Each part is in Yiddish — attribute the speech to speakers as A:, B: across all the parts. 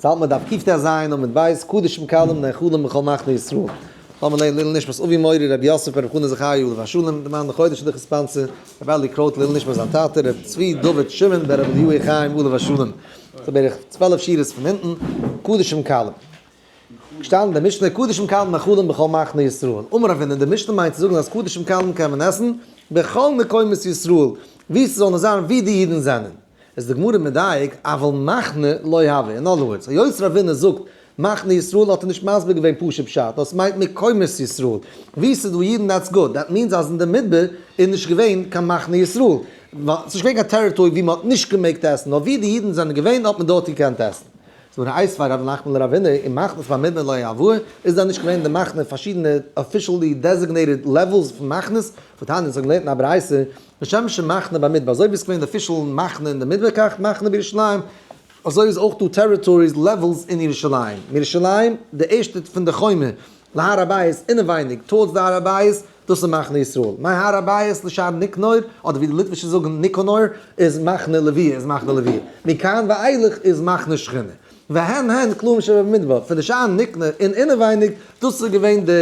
A: ס'האלט מען דף קטז עמוד ב', קדשים קלים נאכלים בכל מחנה ישראל. לאמיר לערנען לעילוי נשמת אבי מורי רבי יוסף ברב חנא זכריה עליו השלום, די מאן דחודש איז דאך sponsor, רבי אלי קרויט לעילוי נשמת זיין טאטע רבי צבי דוד שמעון בן רבי אליהו חיים עליו השלום. ס'איז בערך 12 שורות פון אונטן, קדשים קלים. געשטאנען די משנה קדשים קלים נאכלים בכל מחנה ישראל. אמר רב הונא, די משנה מיינט צו זאגן אז קדשים קלים קען מען עסן בכל מקומות ישראל, וואו ס'זאל נאר זיין וואו די אידן זענען. איז די גמרא מדייק, אבל מחנה לא הוה, אין other words, היות רב הונא זאגט מחנה ישראל האט ער נישט מסביר געווען פשוט פשט, נאר ס'מיינט מקומות ישראל, וואו ס'איז דא אידן that's good, that means אז אין די מדבר איז נישט געווען קיין מחנה ישראל, ווייל ס'איז נישט געווען קיין territory וואו מ'האט נישט געמעגט עסן, נאר וואו די אידן זענען געווען האט מען דארט געקענט עסן. זאגט ר' איתיביה רב נחמן לרב הונא, ומחנות במדבר לא הוו, איז דען נישט געווען די מחנה פארשידענע officially designated levels פון מחנות, והתניא אונז האבן געלערנט אין א ברייתא, כשם שמחנה במדבר, אזוי ווי עס איז געווען די official מחנה אין די מדבר כך מחנה בירושלים, אזוי איז אויך דא territories levels אין ירושלים, מירושלים די ערשטע פון די חומה להר הבית אינעווייניג towards די הר הבית, דאס איז מחנה ישראל, מהר הבית לשער ניקנור, אדער ווי די ליטווישע זאגן ניקאנור, איז מחנה לוויה איז מחנה לוויה, מכאן ואילך איז מחנה שכינה, והן הן כלאים שבמדבר, פון די שער ניקנור און אינעווייניג, דאס איז געווען די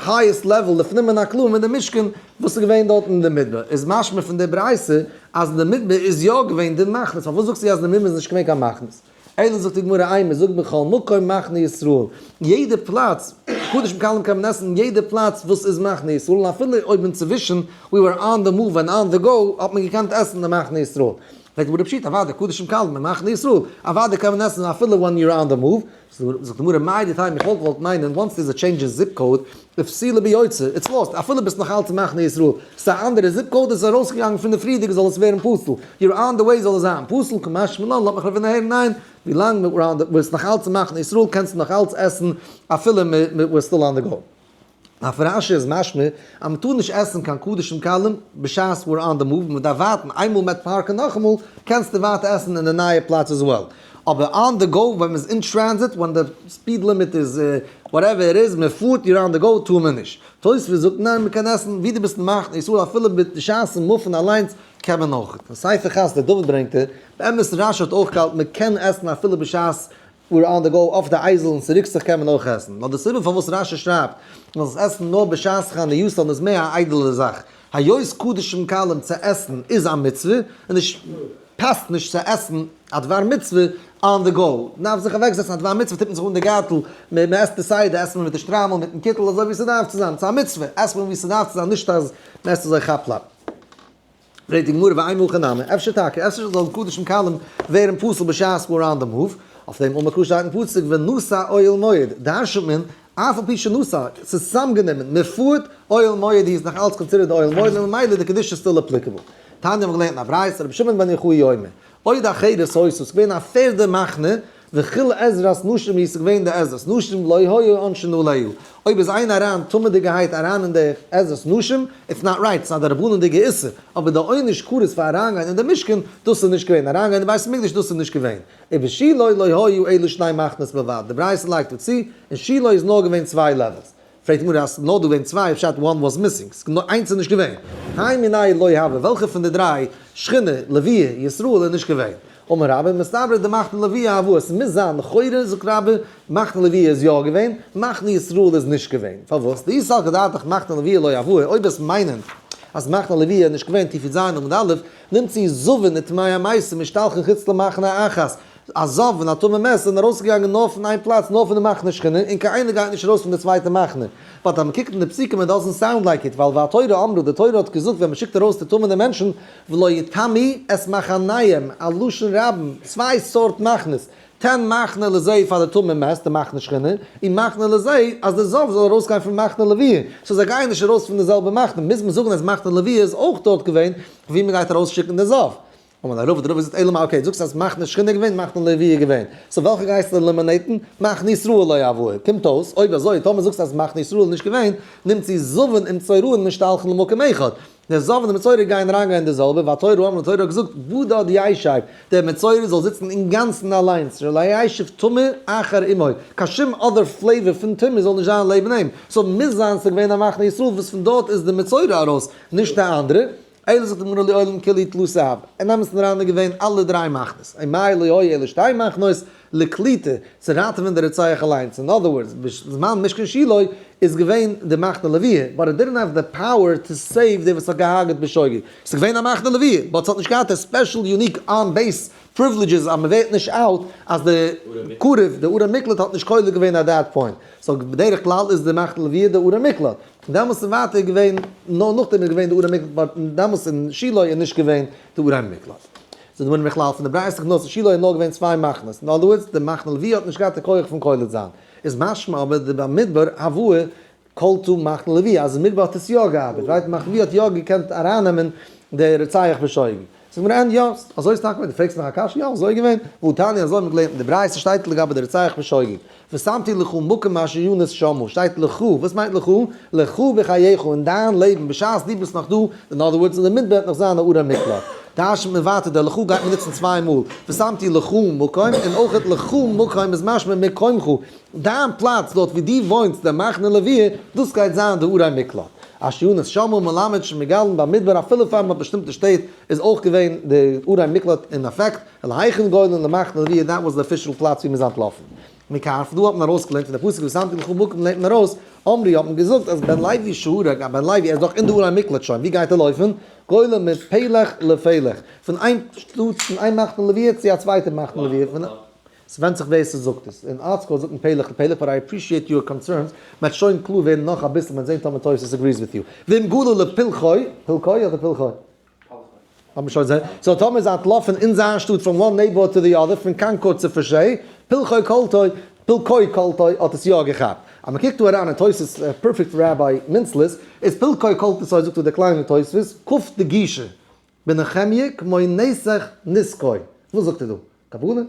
A: highest level לפנים מן הכלאים אין די משכן וואס איז געווען דארט אין די מדבר, איז משמע פון די ברייתא אז אין די מדבר איז יא געווען די מחנות, פארוואס זאגסטו אז אין די מדבר איז נישט געווען קיין מחנות? אלא זאגט די גמרא אימא זאג בכל מקום מחנה ישראל, יעדע פלאץ, קדשים קלים קען מען עסן אין יעדע פלאץ וואס איז מחנה ישראל, און אפילו אויב אינצווישן we were on the move and on the go האט מען געקענט עסן אין מחנה ישראל. פרעגט די גמרא פשיטא אוודאי קדשים קלים אין מחנה ישראל, אוודאי קען מען עסן אפילו when you're on the move, זאגט די גמרא מהו דתימא איך וואלט געוואלט מיינען once there's a change אין zip code אפסילא ביוצא it's lost אפילו ביסט נאך אלץ אין מחנה ישראל ס'איז א אנדערע zip code עס איז ארויסגעגאנגען פון די פריערדיגע זאל עס ווערן פסול you're on the way זאל עס זיין פסול קא משמע לן לאט מיך רב הונא הערן ניין ווילאנג ביסט נאך אלץ אין מחנה ישראל קענסטו נאך אלץ עסן אפילו we're still on the go. אויף רשי איז משמע אז מ'טאר נישט עסן קיין קדשים קלים בשעת we're on the move, מ'דארף ווארטן איינמאל מ'וועט פארקן נאכאמאל קענסטו ווייטער עסן אין די נייע פלאץ as well, אבער on the go ווען מ'איז אין transit ווען די speed limit איז whatever it is, מ'פארט you're on the go טאר מען נישט. תוספות זאגט ניין מ'קען עסן ווי דו ביסט אין מחנה ישראל אפילו בשעת'ן מופן אליינס קען מען אויך. אין ספר חסדי דוד ברענגט ער, באמת רשי האט אויך געהאלטן מ'קען עסן אפילו בשעת we're on the go אויף די אייזל און ס'רוקט זיך קען מען אויך עסן. נאר די סיבה פארוואס רשי שרייבט מען זאל עס עסן נאר בשעת חנייתן איז מער א איידעלע זאך. היות קדשים קלים צו עסן איז א מצוה, און עס פאסט נישט צו עסן א דבר מצוה on the go. מען דארף זיך אוועקזעצן א דבר מצוה טוט מען זיך אן די גארטל, מען עסט די סדר עסט מען מיט די שטריימל מיטן קיטל אזוי ווי ס'דארף צו זיין. ס'איז א מצוה עסט מען ווי ס'דארף צו זיין נישט אז מען עסט אזוי כאפ-לאפ. פרעגט די גמרא ואימא הכי נמי, אפשר טאקע, אפשר זאלן קדשים קלים ווערן פסול בשעת we're on the move, אויף דעם אמר קרא שטייט אין פסוק ונשא אוהל מועד, דרש'נט מען, אף על פי שנשא, ס'איז צוזאמגענומען, מען פארט, אוהל מועד איז נאך אלץ considered אוהל מועד און ממילא די קדושה איז still applicable. תניא האבן געלערנט אין א ברייתא, רבי שמעון בן יוחאי אומר, עוד אחרת היתה, ס'איז געווען א פערדע מחנה, וכל עזרת נשים ווי עס איז געווען די עזרת נשים לא היו עונשין עליה, אויב איז איינער אריין טמא'דיגערהייט אריין אין די עזרת נשים, it's not right, ס'איז א דרבנן'דיגע איסור, אבער די עונש כרת פאר אריינגיין אין די משכן, דאס איז נישט געווען, אריינגיין אין בית המקדש דאס איז נישט געווען, ובשילה לא היו אלא שני מחנות בלבד, די ברייתא לייגט דא צו, אין שילה איז נאר געווען צוויי levels. פרעגט די גמרא אז ס'איז נאר דא געווען צוויי, פשט one was missing, ס'איז נאר איינס איז נישט געווען, הי מינייהו לא הוה, וועלכע פון די דריי, שכינה, לוויה, ישראל איז נישט געווען? אמר רבה, מסתברא דמחנה לוויה הוה, ס'מוז זיין, לכאורה זאגט רבה, מחנה לוויה איז יא געווען, מחנה ישראל איז נישט געווען, פארוואס? דאי סלקא דעתך מחנה לוויה לא הוה, אויב עס מיינען אז מחנה לוויה איז נישט געווען תי"ז עמוד א', נמצאו זבין וטמאי המתים משתלחין חוץ למחנה אחת, א זב און א טמא מת זענען ארויסגעגאנגען נאר פון איין פלאץ נאר פון די מחנה שכינה און קיין איינער גייט נישט ארויס פון די צווייטע מחנה. but אז מ'קוקט אין די פסוקים it doesn't sound like it ווייל והתורה אמרה די תורה האט געזאגט ווען מ'שיקט ארויס די טמא'נע מענטשן ולא יטמאו את מחניהם א לשון רבים צוויי סארט מחנות תן מחנה לזה פאר די טמא מת די מחנה שכינה און מחנה לזה אז די זב זאל ארויסגיין פון מחנה לוויה so זיי גייען נישט ארויס פון די זעלבע מחנה מוז מען זאגן אז מחנה לוויה איז אויך דארט געווען ווי מ'גייט ארויסשיקן די זב. אמר ליה רבא, דער רבא זאגט אלא מאי okay, זאגסט אז מחנה שכינה געווען, מחנה לוויה געווען, so וועלכע גייסטו eliminate ן? מחנה ישראל לא הוה. קומט אויס, אויב אזוי, טאמער זאגסטו אז מחנה ישראל איז נישט געווען, נמצאו זבין ומצורעין משתלחין למקום אחד. דער זב און דער מצורע גייען אריינגיין אין די זעלבע, והתורה אמרה, די תורה האט געזאגט, בדד ישב, דער מצורע זאל זיצן אינגאנצן אליינס, שלא ישב טמא אחר עמו, קיין שום other flavor פון טומאה זאל נישט זיין לעבן אים, so מוז זיין ס'איז געווען א מחנה ישראל וואס פון דארט איז דער מצורע ארויס, נישט די אנדערע. אלא זאגט די גמרא לעולם כולהו תלתא הוו, אין אמת'ן אריין איז געווען אלע דריי מחנות, אמאי לא היו אלא שתי מחנות לקליטה, צו ראטעווען די רוצח אליינס, אין other words, בזמן משכן שילה איז געווען די מחנה לוויה, but it didn't have the power to save דער וואס האט געהארגעט בשוגג, ס'איז געווען א מחנה לוויה, but ס'האט נישט געהאט די special unique on base privileges אז מ'ווערט נישט out אז די קרוב, די ערי מקלט האט נישט קולט געווען at that point, so בדרך כלל איז די מחנה לוויה די ערי מקלט. דעמאלס איז ווייטער געווען, נאר נאכדעם איז געווען די ערי מקלט, but דעמאלס אין שילה איז נישט געווען די ערי מקלט. זאגט די גמרא בכלל פון די ברייתא נאר אין שילה איז נאר געווען צוויי מחנות, in other words די מחנה לוויה האט נישט געהאט די כח פון קולט זיין, איז משמע אבער די במדבר הוה קלטה מחנה לוויה אז אין מדבר האט עס יא געארבעט, right מחנה לוויה האט יא געקענט ארייננעמען די רוצח בשוגג. זאגט מיר אין יא, אזוי איז טאקע געווען, דו פרעגסט מיך א קשיא? יא, אזוי איז געווען, והא תניא אזוי האט מען געלערנט אין די ברייתא שטייט לגבי די רוצח בשוגג, ושמתי לך מקום אשר ינוס שמה, שטייט לך, וואס מיינט לך? לך בחייך, אין דיין לעבן, בשעת דו ביסט נאך דא, in other words אין די מדבר וועט נאך זיין א ערי מקלט. דרש'נט מען ווייטער די לך גייט מען נוצן צוויי מאל, ושמתי לך מקום, און אויכעט לך מקום איז משמע מקומך, דיין פלאץ דארט ווי דו וואוינסט דער מחנה לוויה, דאס גייט זיין די ערי מקלט. אשר ינוס שמה מלמד שמגלין במדבר אפילו פאר מען האט באשטימטע שטעט איז אויך געווען די ערי מקלט אין אפעקט, אל היכן גולן למחנה לוויה that was די official פלאץ ווי מען איז אנטלאפן. מכאן פון דא האט מען ארויסגעלערנט פון די פסוק ושמתי לך מקום לערנט מען ארויס, אמרו האט מען געזאגט אז בן לוי שהרג א בן לוי ער איז דאך אין די ערי מקלט שוין ווי גייט ער לויפן? גולן מפלך לפלך פון איין שטאט פון איין מחנה לוויה צו א צווייטע מחנה לוויה פון ס'ווענדט זיך ווער ס'זאגט עס. אין ארטסקרול זאגט מען פלך לפלך but I appreciate your concerns, מ'וועט שוין קלאר ווערן נאך אביסל מ'וועט זען טאמער תוס' agrees with you. ואם גלה לפלכוי, פלכוי אדער פלכוי? האט מען שוין געזען. so טאמער איז אנטלאפן אין זיין שטאט from one neighborhood to the other, פון קאנקארד צו פארשעי, פלכוי קולטוי, פלכוי קולטוי האט עס יא געכאפט. אז מ'קוקט דא אריין אין תוס' perfect ראביי מינצלעס, איז פלכוי קולטוי זאגט דא דער קליינער תוספות, קוף דגישה. בנחמיה כמו נסך נסכוי. וואס זאגט ער דא? קבלה?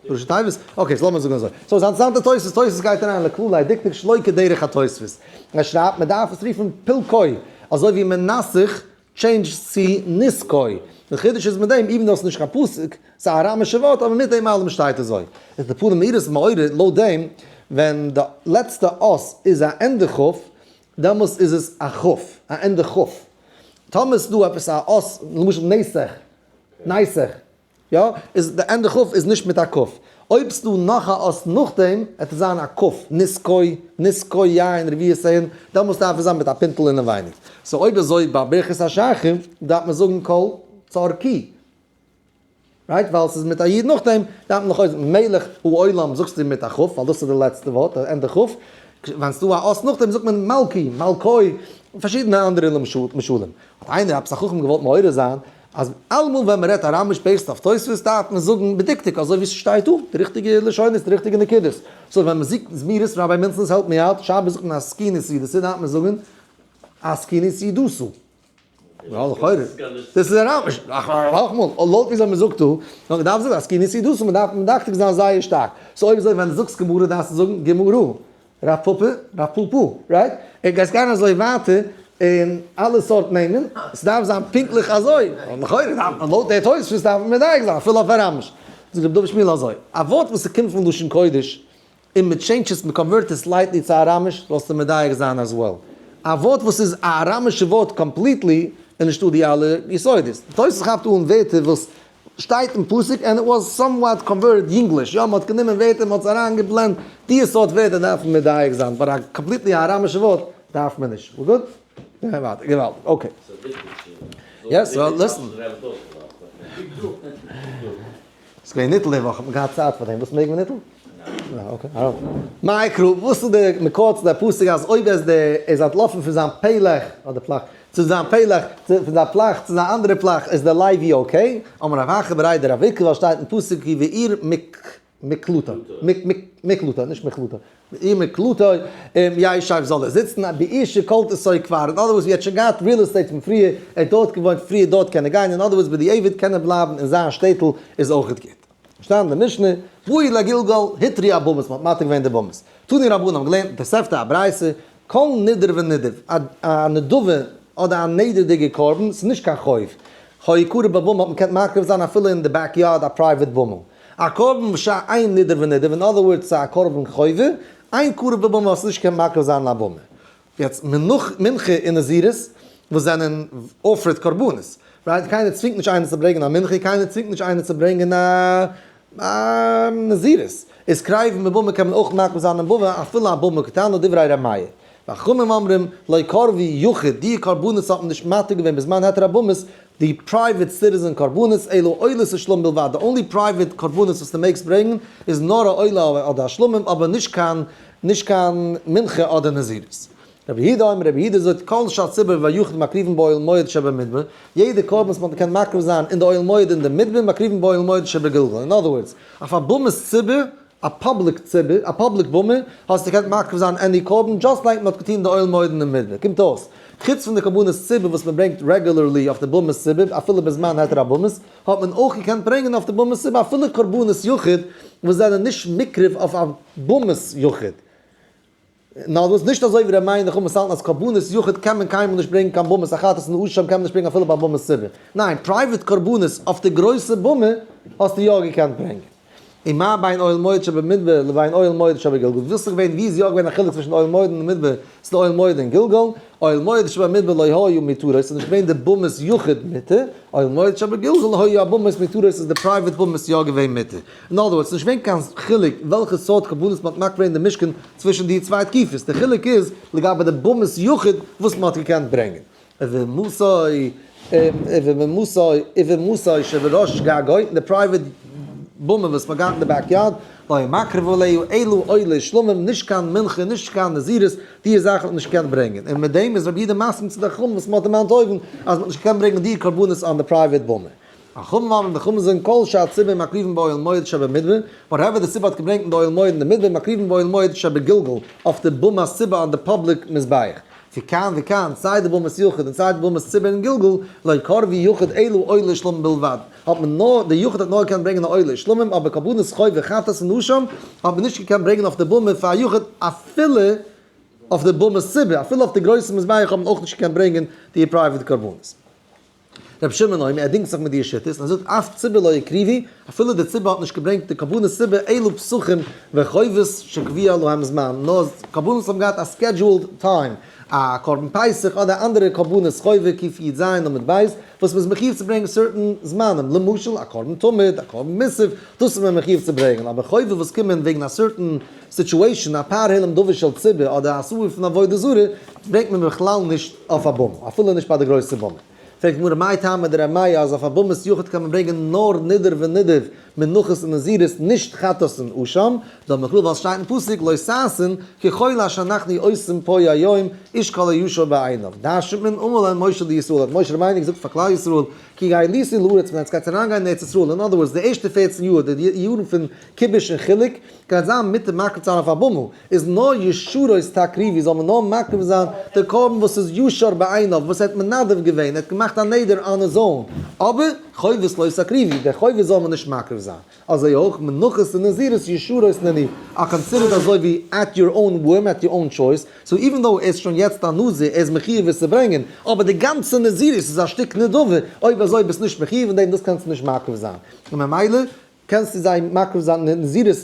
A: ראשי תיבות? okay, so לאמיר זאגן אזוי. so איז אינטערעסאנט די תוספות, תוספות גייט אריין לכללי דקדוק שלא כדרך התוספות. ער שרייבט מען דארף עס רופן פלכוי, אזוי ווי מנסך change צו נסכוי. די חידוש איז מיט דעם, even though ס'איז נישט קיין פסוק, ס'איז א אראמישע ווארט, אבער מיט דעם אלעם שטייט אזוי. איז די פנים מאירות מעורר לויט דעם, ווען די לעצטע אות איז א ענדע כ', דעמאלס איז עס א כ', א ענדע כ'. טאמער איז דא עפעס א אות, למשל נסך, נייסעך, יא, איז די ענדע כ' איז נישט מיט א כ'. אויב ס'דא נאך א אות נאכדעם, וועט עס זיין א כ', נסכוי, נסכוי יין רביעית אין, דעמאלס דארף עס זיין מיט א פינטל אינעווייניג. so אויב אזוי ביי ברכת השחר דארף מען זאגן כל צרכי. right? ווייל ס'איז מיט א י' נאכדעם, דארף מען לכאו' מלך העולם זאגסטו מיט א כ', ווייל דאס איז די לעצטע ווארט, די ענדע כ'. ווען ס'דא א אות נאכדעם זאגט מען מלכי, מלכוי, און פארשידענע אנדערע משלים. האט איינער עפעס א חכם געוואלט מעורר זיין, אז אלעמאל ווען מ'רעדט אראמיש based אויף תוספות דארף מען זאגן בדקדוק אזוי ווי ס'שטייט דא, די ריכטיגע לשונות, די ריכטיגע נקודות. so ווען מ'זאגט זמירות, ראביי מינצלעס help me out, שבת זאגט מען אתקינו סעודתא דארף מען זאגן אתקינו סעודתא. יא לכאורה. דאס איז אראמיש. נאכאמאל, לויט וויאזוי מען זאגט דא, נאר מ'דארף זאגן אתקינו סעודתא, מען דארף מדקדק זיין זייער שטארק. so אויב אזוי ווען דו זאגסט גמרא דארפסטו זאגן גמרא. רב פפא, רב פפא, right? און גייסט גיין אזוי ווייטער אין אלע סארט נעמען, ס'דארף זיין פונקטליך אזוי. לכאורה דארף מען לויט די תוספות דארף מען מדייק זיין אפילו אויף אראמיש. זאגט רבי דוד שמואל אזוי, א ווארט וואס ס'קומט פון לשון קודש, און מען change ט עס, מען convert עס slightly צו אראמיש, זאלסטו מדייק זיין as well. א ווארט וואס איז א אראמישע ווארט completely, איז נישטא די אלע יסודות. די תוס' כאפט אן ווערטער וואס שטייט אין פסוק and it was somewhat converted יונגליש, יא מען האט גענומען ווערטער מען האט עס אריין גע blend ט, די סארט ווערטער דארף מען מדייק זיין, but א completely א אראמישע ווארט דארף מען נישט. We're good? געוואלדיג, okay. Yes, listen. ס'איז געווען ניטל די וואך, האט מען געהאט צייט פאר דעם, וואס מעג מען ניטל? מאי קרא, וואס איז די מקור צו די פסוק אז אויב עס די איז אנטלאפן פון זיין פלך, אדער פלך, צו זיין פלך, פון זיין פלך צו זיין אנדערע פלך איז די לוי okay? אמר רב אחא בריה דרב עוקבא ווייל שטייט אין פסוק כי בעיר מקלטה, מקלטה, נישט מחלטה, בעיר מקלטה ישב זאל ער זיצן, בעיר שקלטתו כבר, in other words ווי ער האט שוין געהאט real estate פון פריער, ער האט דארט געוואוינט פריער דארט קען ער גיין, in other words בדיעבד קען ער בלייבן אין זיין שטעטל איז אויכעט גוט. שטייט אין די משנה, באו לגלגל הותרו הבמות, מען האט מתיר געווען די במות. תנו רבנן האבן געלערנט אין תוספתא א ברייתא, כל נדר ונדב, א נדבה אדער א נדר'דיגע קרבן, ס'איז נישט קיין חוב, היה קרב בבמה האט מען געקענט מקריב זיין אפילו אין די back yard א private במה. א קרבן שאין נדר ונדב, in other words ס'איז א קרבן חובה, אין קרב בבמה האסטו נישט געקענט מקריב זיין אין א במה. יעצט מנחה און נזירות וואס זענען offered קרבנות, right? קיינער צווינגט נישט איינער צו ברענגען א מנחה, קיינער צווינגט נישט איינער צו ברענגען א נזירות. איז קריבין בבמה קען מען אויך מקריב זיין אין במה, אפילו א במה קטנה, דברי ר' מאיר. וחכמים אומרים, לא קרבו יחיד, די קרבנות האט מען נישט מתיר געווען בזמן היתר הבמות, די private citizen קרבנות, אלא עולת ושלמים בלבד, די only private קרבנות וואס דו מעגסט ברענגען איז נאר א עולה אדער א שלמים, אבער נישט קיין נישט קיין מנחה אדער נזירות. רבי יהודה אומר, רבי יהודה זאגט, כל שהציבור והיחיד מקריבין באוהל מועד שבמדבר, יעדע קרבן וואס מען קען מקריב זיין אין די אוהל מועד אין די מדבר, מקריבין באוהל מועד שבגלגל. In other words, אויף א במת ציבור, א public ציבור, א public במה, האסטו געקענט מקריב זיין any קרבן, just like מען האט געטון אין די אוהל מועד אין די מדבר. קומט אויס, חוץ פון די קרבנות ציבור וואס מען ברענגט regularly אויף די במת ציבור, אפילו בזמן היתר הבמות, האט מען אויך געקענט ברענגען אויף די במת ציבור אפילו קרבנות יחיד וואס זענען נישט מקריב אויף א במת יחיד. נאר דאס נישט אזוי ווי ר' מאיר און חכמים האלטן אז קרבנות יחיד קען מען קיינמאל נישט ברענגען קיין במת החטאת און אשם קען מען נישט ברענגען אפילו ביי במת ציבור. ניין, private קרבנות אויף די גרויסע במה האסטו יא געקענט ברענגען. און מה בין אוהל מועד שבמדבר לבין אוהל מועד שבגלגל? ווילסט זיך ווען ווי איז יא געווען א חילוק צווישן אוהל מועד און מדבר צו אוהל מועד און גלגל? אוהל מועד שבמדבר לא היו מותרות איז נישט געווען די במות יחיד מותר, אוהל מועד שבגלגל היו הבמות מותרות איז די private במות יא געווען מותר. In other words, ס'נישט געווען קיין חילוק וועלכע סארט קרבנות מ'האט מקריב געווען אין די משכן צווישן די צוויי תקופות, די חילוק איז לגבי די במות יחיד וואס מ'האט געקענט ברענגען. ובמתו שבראש גגו, אין די private במה וואס מ'האט געהאט אין די backyard, לא היה מקריב עליה אלא עולת שלמים, נישט קיין מנחה, נישט קיין נזירות, די זאכן האט מען נישט געקענט ברענגען. און מיט דעם איז רבי יהודה מסכים צו די חכמים וואס מ'האט דערמאנט אויבן, אז מ'האט נישט געקענט ברענגען די קרבנות אן די private במה. חכמים אומרים, די חכמים זאגן כל שהציבור מקריבין באוהל מועד שבמדבר, whatever די ציבור האט געברענגט אין די אוהל מועד אין די מדבר מקריבין באוהל מועד שבגלגל, אויף די במת ציבור אן די public מזבח. וכאן וכאן, סיי די במת יחיד און סיי די במת ציבור אין גלגל, לא קרבו יחיד אלא עולת שלמים בלבד, האט מען נאר, די יחיד האט נאר געקענט ברענגען א עולה שלמים, אבער קרבנות חוב וחטאת און אשם האט מען נישט געקענט ברענגען אויף די במה פאר א יחיד אפילו אויף די במת ציבור, אפילו אויף די גרויסע מזבח האט מען אויך נישט געקענט ברענגען די private קרבנות. רבי שמעון אומר, ער דינגט זיך מיט די שיטות, און ער זאגט אף ציבור לא הקריבו, אפילו די ציבור האט נישט געברענגט די קרבנות ציבור אלא פסחים וחובות שקבוע להם זמן, נאר קרבנות האבן געהאט א scheduled time, א קרבן פסח אדער אנדערע קרבנות חובה קי"ז עמוד ב', וואס מ'איז מחיוב צו ברענגען certain זמנים, למשל א קרבן תמיד, א קרבן מוסף, דאס איז מען מחיוב צו ברענגען, אבער חובה וואס קומען וועגן א certain situation, א פר העלם דבר של ציבור אדער א סעודה פון עבודה זרה, ברענגט מען בכלל נישט אויף א במה, אפילו נישט ביי די גרויסע במה. פרעגט גמרא מאי טעמא דר' מאיר אז אויף א במת יחיד קען מען ברענגען נאר נדר ונידב, מנחות און נזירות, נישט חטאת און אשם, דאמר קרא ווייל סשטייט אין פסוק לא תעשון ככל אשר אנחנו עושים פה היום איש כל הישר בעיניו, דרש'נט מען אמר להם משה לישראל האט משה רבינו געזאגט פאר כלל ישראל כי גליתי לארץ ווען עטס גייטס אריינגיין אין ארץ ישראל, in other words די ערשטע 14 יאר, די יארן פון כיבוש און חילוק, גייט זיין מותר מקריב זיין אויף א במה, איז נאר ישרות תקריבו, זאל מען נאר מקריב זיין די קרבן וואס איז ישר בעיניו, וואס ער האט מנדב געווען, ער האט געמאכט א נדר on his own, אבער חובות לא תקריבו, די חובות זאל מען נישט מקריב זיין. אזוי אויך מנחות און נזירות ישרות נינהו, are considered אזוי ווי at your own whim, at your own choice, so even though ער איז שוין יעצט א נזיר, ער איז מחיוב עס צו ברענגען, אבער די גאנצע נזירות איז א שטיק נדבה, אויב אזוי ביסט נישט מחיוב אין דעם, דאס קענסטו נישט מקריב זיין. און ממילא קענסטו זיי מקריב זיין נזירות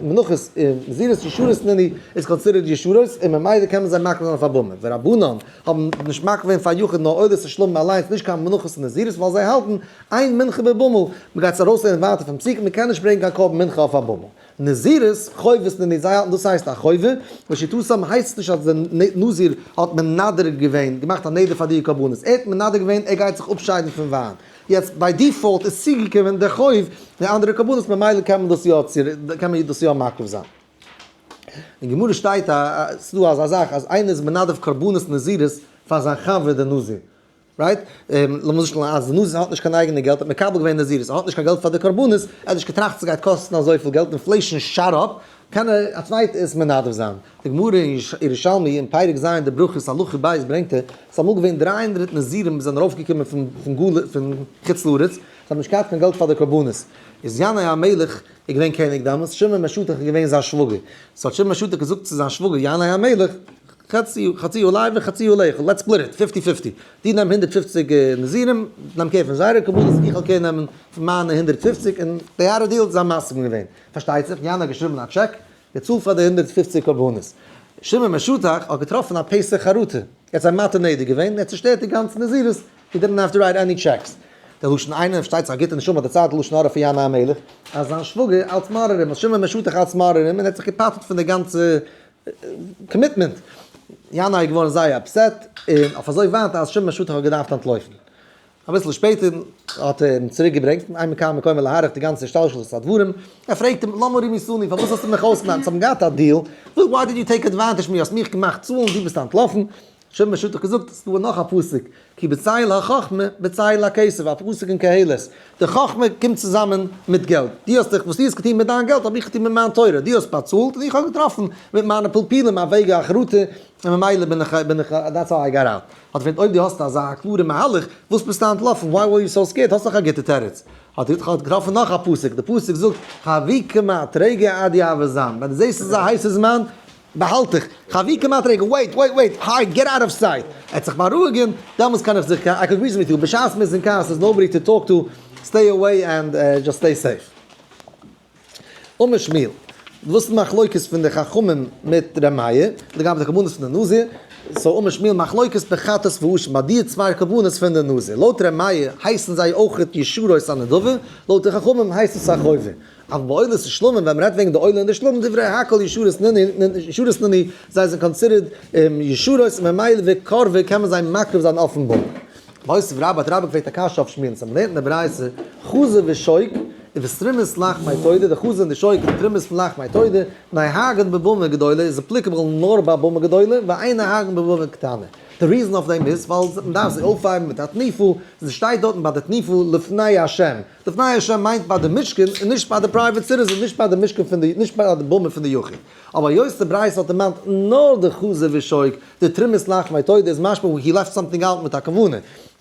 A: מנחות נזירות ישרות נינהו איז considered ישרות און ממילא קען מען זיי מקריב זיין אויף א במה. ורבנן האבן נישט מקריב געווען פאר יחיד נאר עולת ושלמים אליינס נישט קיין מנחות און נזירות ווייל זיי האלטן אין מנחה בבמה, מען גייט עס ארויסלערנען ווייטער פון פסוק מען קען נישט ברענגען קיין קרבן מנחה אויף א במה. נזירות חובות נינהו זיי האלטן דאס הייסט א חובה, לשיטתם הייסט עס נישט אז דער נזיר האט מנדר געווען געמאכט א נדר פאר די קרבנות ער האט מנדר געווען ער גייט זיך אפשיידן פון וויין. יעצט by default איז צוגעקומען די חוב די אנדערע קרבנות ממילא קען מען דאס יא צו קען מען דאס יא מקריב זיין. אין גמרא שטייט א ס'דא אזא זאך אז איינער איז מנדב קרבנות נזירות פאר זיין חבר די נזיר, right? למשל אז די נזיר האט נישט קיין אייגענע געלט האט מקבל געווען נזירות ער האט נישט קיין געלט פאר די קרבנות ער האט נישט געטראכט ס'גייט קאסטן אזויפיל געלט inflation shot up קען ער א צווייטע עס מנדב זיין. די גמרא אין ירושלמי אין פרק ז' די ברכות הלכה ב' ברענגט ער, ס'איז אמאל געווען 300 נזירים וואס זענען ארויפגעקומען פון פון גלות פון חוץ לארץ, זיי האבן נישט געהאט קיין געלט פאר די קרבנות, איז ינאי המלך איז געווען קעניג דאמאלס, שמעון בן שטח איז געווען זיין שוואגער, so האט שמעון בן שטח געזאגט צו זיין שוואגער ינאי המלך, חצי חצי עלי וחצי עליך, let's split it, fifty fifty, דו נעם 150 נזירים, נעם care פון זייערע קרבנות, איך וועל care נעמען פון מיינע 150, און they had a deal, זיי האבן מסכים געווען. פארשטייט זיך, ינאי האט געשריבן א טשעק, געצאלט פאר די 150 קרבנות. שמעון בן שטח האט געטראפן א פתח חרטה, ער האט זיי מתיר נדר געווען, און ער האט צושטערט די גאנצע נזירות, he didn't have to write any checks. דער לשון איינער פארשטייט זיך א גוטע נשמה האט דערציילט לשון הרע פון ינאי המלך, אז זיין שוואגער אלץ מערער אים, אז שמעון בן שטח אלץ מערער אים, און ער האט זיך געפטר'ט פון די גאנצע commitment. ינאי איז געווארן זייער upset, און אויף אזוי ווייט אז שמעון בן שטח האט געדארפט אנטלויפן. אביסל שפעטער האט ער אים צוריק געברענגט, אין מכאן מקומו להאריך די גאנצע השתלשלות הדברים, ער פרעגט אים, למה רימיתני, פארוואס האסטו מיך אויסגענארט, אונז האבן געהאט א deal, why did you take advantage מיר, האסט מיך געמאכט צאלן, דו ביסט אנטלאפן, שמעון בן שטח געזאגט, ס'איז דא נאך א פסוק, כי בצל החכמה בצל הכסף, א פסוק אין קהלת, די חכמה קומט צוזאמען מיט געלט, דו האסט דיך, וואס דו האסט געטון מיט דיין געלט האב איך געטון מיט מיין תורה, דו האסט באצאלט און איך האב געטראפן מיט מיינע פלפולים א וועג א חרטה, און ממילא בין איך, בין איך, that's how I got out. האט ער געפרעגט אויב דו האסט אזא קלארע מהלך, וואס ביסטו אנטלאפן, why were you so scared, האסט דאך א גוטע תירוץ. האט ער געטראפן נאך א פסוק, די פסוק זאגט, חבי כמעט רגע עד יעבור זעם, ווען דו זעסט ס'איז א הייסע זמן, באהאלט דיך, חבי כמעט רגע, wait, wait, wait, hide, get out of sight, ער האט זיך בארואיגן, דעמאלטס קען איך זיך, I could reason with you, בשעת מ'איז אין כעס איז nobody to talk to, stay away and just stay safe. אמר שמואל, וואס איז מחלוקת פון די חכמים מיט ר' מאיר, לגבי די קרבנות פון די נזיר, so אמר שמואל מחלוקת בחטאת ואשם, ביי די צוויי קרבנות פון די נזיר, לויט ר' מאיר הייסן זיי אויכעט ישרות הנדבה, לויט די חכמים הייסט עס א חובה. אבל בעולת ושלמים, ווען מ'רעדט וועגן די עולה און די שלמים, דברי הכל ישרות נינהו, ישרות נינהו, זיי זענען considered ישרות, און ממילא וקרבה קען מען זיי מקריב זיין אויפן במה. מותיב רבה האט רבה געפרעגט א קשיא אויף שמואל, ס'האט מ'לערנט אין די ברייתא, חזה ושוק, ובתרומת לחמי תודה, די חזה און די שוק און די תרומת פון לחמי תודה, נוהגין בבמה גדולה איז applicable נאר ביי במה גדולה, ואין נוהגין בבמה קטנה. די reason אויף דעם איז ווייל מ'דארף זיי אויפהייבן מיט א תנופה, ס'שטייט דארטן ביי די תנופה לפני השם, לפני השם מיינט ביי די משכן און נישט ביי די private citizen, נישט ביי די משכן פון די, נישט ביי די במה פון די יחיד. אבער היות די ברייתא האט דערמאנט נאר די חזה ושוק, די תרומת לחמי תודה איז משמע he left something out מיט א כוונה.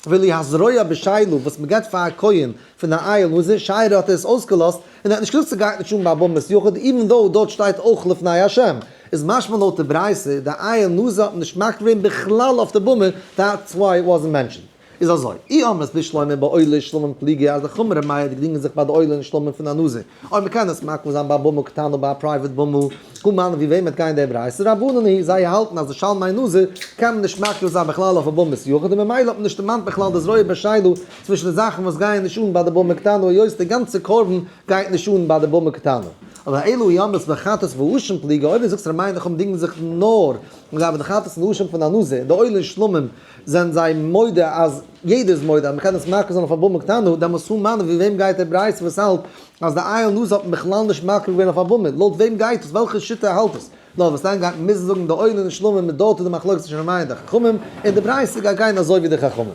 A: ואילו הזרוע בשיילה וואס מ'געט פאר א כהן פון א איל וואס איז שיירה האט ער עס אויסגעלאזט און ער האט נישט געזאגט ס'גייט נישט אן ביי במת יחיד even though דארט שטייט אויך לפני השם איז משמע לויט די ברייתא די איל נזיר האט מען נישט מקריב געווען בכלל אויף די במה that's why it wasn't mentioned. איז אזוי, אי אמרת בשלמא בעולה ושלמים פליגי אז די חומרא מאיר דינגען זיך ביי די עולה און שלמים פון א נזיר, אויב מ'קען עס מקריב זיין ביי במה קטנה ביי א private במה, הא מני ווי וועם וועט גיין די ברייתא? רבנן היא, זיי האלטן אז די שלמי נזיר קען מען נישט מקריב זיין בכלל אויף א במת יחיד און ממילא האט מען נישט דערמאנט בכלל די זרוע בשיילה צווישן די זאכן וואס גייען נישט אן ביי די במה קטנה היות די גאנצע קרבן גייט נישט אן ביי די במה קטנה. אבער אלא אי אמרת בחטאת ואשם פליגי אויב דו זאגסט ר' מאיר און חכמים דינגען זיך נאר לגבי די חטאת און אשם פון א נזיר און די עולה און שלמים זענען זיי מודה אז יעדער איז מודה אז מ'קען עס מקריב זיין אויף א במה קטנה, דעמאלס הא מני ווי וועם גייט דער ברייתא וואס האלט אז די איל נזיר האט מען בכלל נישט מקריב געווען אויף א במה, לויט וועם גייט עס, וועלכע שיטה האלט עס? נאר וואס דען גייט מען מוזן זאגן די עולה און שלמים מיט דארט איז די מחלוקת צווישן ר' מאיר און די חכמים, און די ברייתא גייט גיין אזוי ווי די חכמים.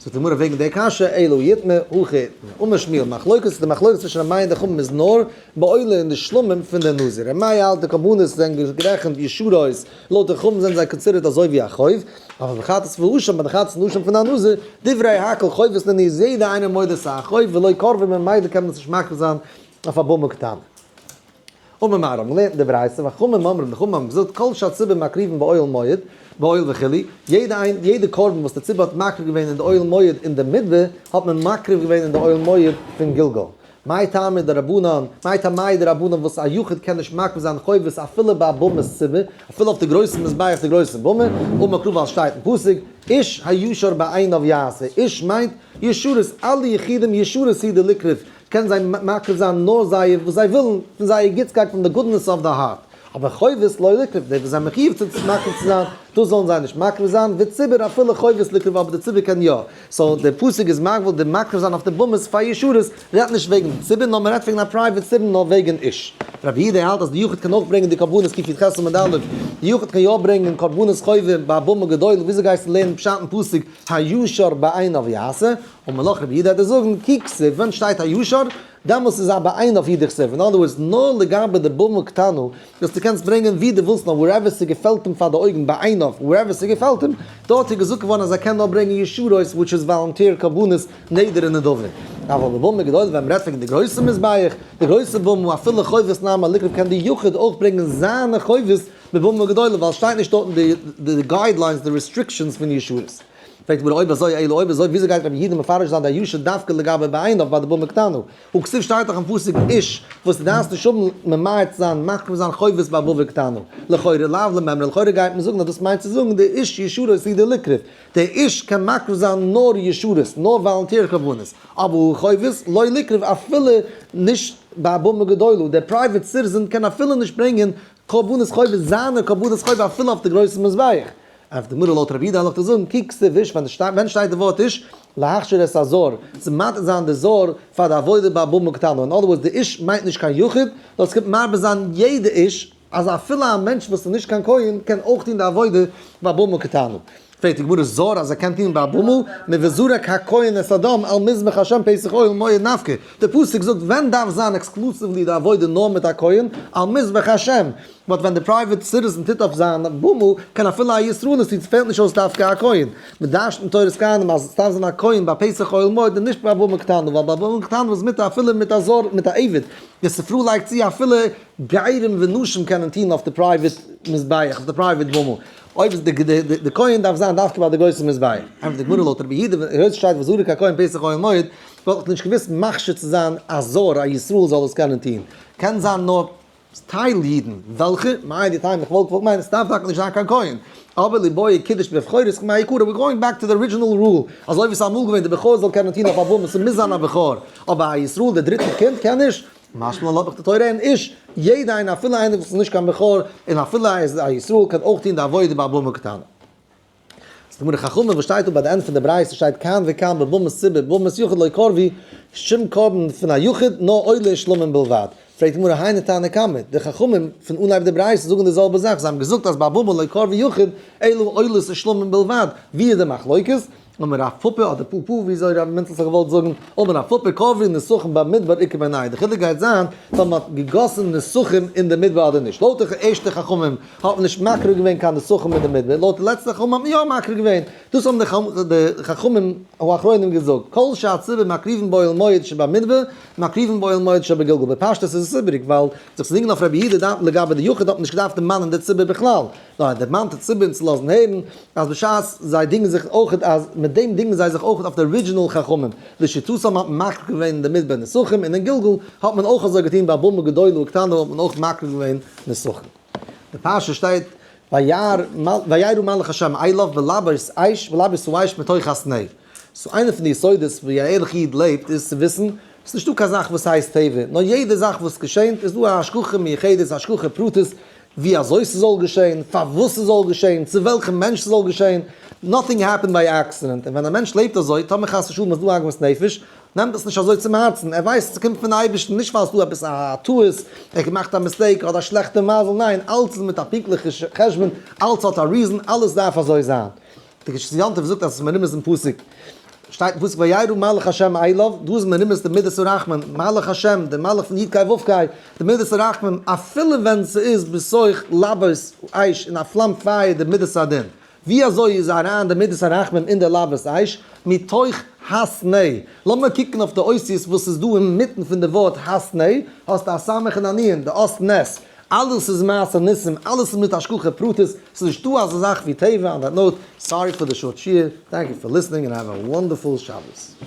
A: זאגט די גמרא וועגן די קשיא, אלא איתמר, הכי איתמר, אמר שמואל, מחלוקת, די מחלוקת צווישן ר' מאיר און די חכמים איז נאר בעולה און די שלמים פון די נזיר, ר' מאיר האלט די קרבנות זענען גערעכנט ישרות, לויט די חכמים זענען זיי considered אזוי ווי א חוב, אבל בחטאת ואשם, ביי די חטאת און אשם פון א נזיר, דברי הכל חובות נינהו איז יעדער איינער מודה ס'איז א חוב ולא קרבן ממילא קען מען עס נישט מקריב זיין אויף א במה קטנה. אמר מר, האבן געלערנט אין די ברייתא, וחכמים אומרים, די חכמים האבן געזאגט, כל שהציבור מקריבין באוהל מועד, באוהל וכו', יעדע איין, יעדע קרבן וואס די ציבור האט מקריב געווען אין די אוהל מועד אין די מדבר, האט מען מקריב געווען אין די אוהל מועד פון גלגל. מאי טעמא דרבנן, מאי טעמייהו דרבנן וואס א יחיד קען נישט מקריב זיין חובות אפילו ביי במת ציבור, אפילו אויף די גרויסע מזבח די גרויסע במה, אמר קרא ווייל שטייט אין פסוק, איש הישר בעיניו יעשה, איש מיינט ישרות, אלע יחידים ישרות הוא דליקריב, קענען זיי מקריב זיין נאר זייער וואס זיי ווילן, פון זייער גוטסקייט פון די goodness of the heart. אבער חובות לא ליקריב, די וואס זענען מחיוב צו מקריב צו זיין, דאס זאלן זיי נישט מקריב זיין, וציבור אפילו חובות ליקריב אבער די ציבור קען יא. so דער פסוק איז מגביל די מקריב זיין אויף די במות פאר ישרות, רעדט נישט וועגן די ציבור נאר מען רעדט וועגן א private ציבור נאר וועגן איש. רבי יהודה האלט אז די יחיד קען אויך ברענגען די קרבנות קי"ח עמוד א', די יחיד קען יא ברענגען קרבנות חובה ביי א במה גדולה, וויאזוי גייסטו לערנען פשט אין פסוק הישר בעיניו יעשה, אמר לך רבי יהודה וועט ער זאגן כי כתיב ווען שטייט הישר? דעמאלס איז א בעיניו הוא דכתיב, אין other words נאר לגבי די במה קטנה, וואס דו קענסט ברענגען ווי דו ווילסט נאר wherever ס'געפעלט אים פאר די אויגן בעיניו wherever ס'געפעלט אים, דארט איז געזאגט געווארן אז ער קען נאר ברענגען ישרות which איז volunteer קרבנות נדר און נדבה. אבל בבמה גדולה ווען מ'רעדט וועגן די גרויסע מזבח, די גרויסע במה אפילו חובות נמי ליקריב קען די יחיד אויך ברענגען זיינע חובות בבמה גדולה ווייל שטייט נישט דארטן די guidelines די restrictions פון ישרות. פרעגט די גמרא אויב אזוי אלא אויב אזוי וויאזוי גייט רבי יהודה מפרש זיין די הישר דווקא לגבי בעיניו ביי די במה קטנה? הא כתיב שטייט דאך אין פסוק איש וואס דו דארפסט נישט האבן ממעט זיין מקריב זיין חובות ביי במה קטנה. לכאורה לאו למימרא לכאורה גייט מען זאגן אז דאס מיינט צו זאגן די איש ישרות הוא דליקריב דער איש קען מקריב זיין נאר ישרות נאר volunteer קרבנות אבער חובות לא ליקריב אפילו נישט ביי במה גדולה דער private citizen קען אפילו נישט ברענגען קרבנות חובות זיינע קרבנות חובה אפילו אויף די גרויסע מזבח. אויף די גמרא לויט רבי יהודה הלכתא זאגן כי כתיב איש ווען ווען שטייט די ווארט איש להכשיר את הזר צו מתיר זיין די זר פאר די עבודה ביי במה קטנה אין other words די איש מיינט נישט קיין יחיד נאר עס קומט מרבה זיין יעדע איש אז אפילו א מענטש וואס איז נישט קיין כהן קען אויך טון די עבודה ביי במה קטנה. פרעגט די גמרא זר אז ער קען טון ביי במה, מוזרק הכהן את הדם על מזבח השם פתח אוהל מועד נפקא, די פסוק זאגט ווען דארף זיין exclusively די עבודה נאר מיט א כהן, על מזבח השם, but ווען די private citizen טוט אויף זיין במה קען אפילו א ישראל עס טון ס'פעלט נישט אויס דווקא א כהן, מ'דרש'נט אין תורת כהנים אז עס דארף זיין א כהן ביי פתח אוהל מועד און נישט ביי במה קטנה ווייל ביי במה קטנה איז מותר אפילו מיט א זר מיט א עבד, די ספרא לייגט צו אפילו גרים ונשים קענען טון אויף די private מזבח אויף די private במה. אויב איז די כהן דארף זיין דווקא ביי די גרויסע מזבח. ענטפערט די גמרא לויט רבי יהודה היות שטייט וזרק הכהן פתח אוהל מועד, וואלט איך נישט געוואוסט מכשיר צו זיין א זר א ישראל זאל עס קענען טון. קען זיין נאר טייל אידן, וועלכע? מאי די טעם איך וואלט געוואלט מיינען ס'דארף טאקע נישט זיין קיין כהן, אבער ליבעי קידוש בבכורות כמאי קרא, we're going back to the original rule, אזוי ווי ס'איז אמאל געווען די בכור זאל קענען טון אויף א במה, ס'מוז זיין א בכור, אבער א ישראל די דריטע קינד קען נישט. משמע לאזט דאך די תורה אין איש, יעדע איינער אפילו איינער וואס איז נישט קיין בכור און אפילו א א ישראל קען אויך טון די עבודה ביי במה קטנה. זאגט די גמרא חכמים וואס שטייט דא ביי די ענד פון די ברייתא שטייט כאן וכאן בבמת ציבור בבמת יחיד לא קרבו שום קרבן פון א יחיד נאר עולה ושלמים בלבד. פרעגט די גמרא היינו תנא קמא, די חכמים פון אנהייב די ברייתא זאגן די זעלבע זאך, זיי האבן געזאגט אז ביי במה לא קרבו יחיד אלא עולות ושלמים בלבד, ווי איז די מחלוקת? אמר רב פפא אדער פפא וויאזוי רב מינצל האט געוואלט זאגן, אמר רב פפא קרבו נסכים במדבר איכא בינייהו, די חילוק גייט זיין טאמער מען האט געגאסן נסכים אין די מדבר אדער נישט, לויט די ערשטע חכמים האט מען נישט מקריב געווען קיין נסכים אין די מדבר, לויט די לעצטע חכמים האט מען יא מקריב געווען, דאס האבן די חכמים האחרונים געזאגט, כל שהציבור מקריבין באוהל מועד שבמדבר, מקריבין באוהל מועד שבגלגל, בפשטות איז עס איבעריג ווייל זיך צו דינגען אויף רבי יהודה לגבי די יחיד האט מען נישט געדארפט דערמאנען די ציבור בכלל. נאר ער דערמאנט די ציבור צו לאזן הערן אז בשעת זיי דינגען זיך אויך אז מיט דעם דינגען זיי זיך אויך אויף די original חכמים, לשיטתם האט מען מקריב געווען אין די מדבר נסכים און אין גלגל האט מען אויך אזוי געטון ביי במה גדולה וקטנה האט מען אויך מקריב געווען נסכים. די פרשה שטייט וירא מלאך השם אליו בלבת אש בלבת האש מתוך הסנה. so איינע פון די יסודות ווי א ערליכע איד לעבט איז צו וויסן ס'איז נישטא קיין זאך וואס הייסט טבע, נאר יעדע זאך וואס געשענט איז דא א השגחה מיוחדת, השגחה פרטית, ווי אזוי ס'זאל געשען, פארוואס ס'זאל געשען, צו וועלכע מענטש ס'זאל געשען, nothing happened by accident, און ווען א מענטש לעבט אזוי, טאמער חס ושלום איז דא עגמת נפש, נעמט עס נישט אזוי צום הארצן, ער ווייסט ס'קומט פון אייבערשטן, נישט ווייל ס'דא עפעס א טעות, ער האט געמאכט א mistake, ער האט א שלעכטע מזל, ניין, אלץ איז מיט א פונקטליכע חשבון, אלץ האט א reason, אלעס דארף אזוי זיין. די קדושת יום טוב זאגט אז עס איז מרומז אין פסוק, שטייט אין פסוק וירא מלאך השם אליו, דא איז מרומז די מידת הרחמים, מלאך השם, די מלאך פון יוד קיי וו קיי, די מידת הרחמים, אפילו ווען ס'איז בתוך לבות אש אין א פלאם פייער די מידת הדין. ווי אזוי איז אריין די מידת הרחמים אין די לבות אש? מתוך הסנה. לאמיר קוקן אויף די אותיות וואס איז דא אינמיטן פון די ווארט הסנה, האסטו א סמך און א נון, די אות נס. אלעס איז מעשה ניסים, אלעס איז מיט השגחה פרטית, ס'איז נישטא אזא זאך ווי טבע, on that note, sorry for the short שיעור, thank you for listening and have a wonderful שבת.